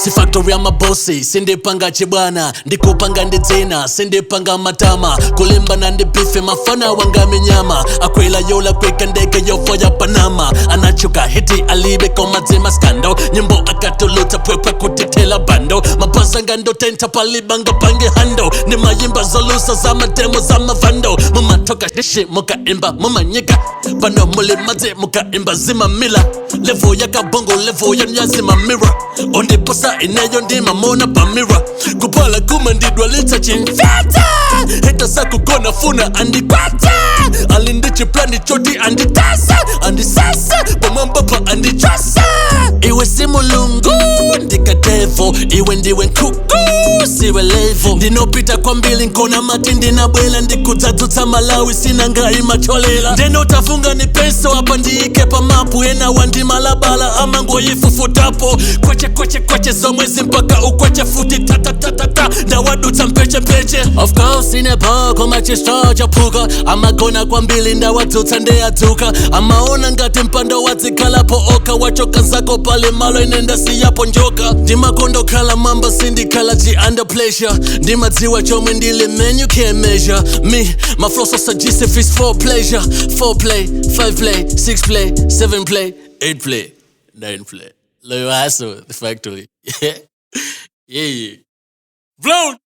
Si factory ya mabosi, sindipanga chibwana, ndikupanga ndi dzina, sindipanga matama, kulimbana ndi bife mafana wanga minyama, akwela yola kweka ndege yovo ya Panama, anachuka hiti alibe koma dzima skando, nyimbo akatuluta pwepwe kutitela bando, mabasa ngandotenta palibanga pange hando, ni mayimba zolusa za mademo za mavando, mumatoka shishi mukaimba mumanyika, pano mulimadze mukaimba zimamila, levo yakabongo levo yamyazimamira, ondiposa ineyo ndimamona pamira, kupala kuma ndidwalitsa chimfata, heta sakugona funa andikwata, alindichiplani choti anditasa, andisasa, pamwambapa andichasa, iwe si mulungu ndikadevo, iwe ndiwe nkuku siwe levo, ndinopita kwambili nkona mati ndinabwela ndikudzadzutsa Malawi sina ngaimacholera, ndenotafunga ni peso apa ndiike pamapu ena wandimalabala amangoyifufutapo kweche kweche kweche zomwezi mpaka ukweche futi tatatatata ndawadutsa mpechempeche of course inepo machisto chaphuka amagona kwambili ndawadzutsa ndeyadzuka amaona ngati mpando wadzikhalapo oka wachoka zako pali malo ine ndasiyapo njoka ndimakondokhala mamba sindikhala chi under pressure ndimadziwa chomwe ndili man you can't measure me my flow so suggestive is for pleasure 4 play 5 play 6 play 7 play 8 play 9 play Loyo Hustle, the factory. Yeah. Blown.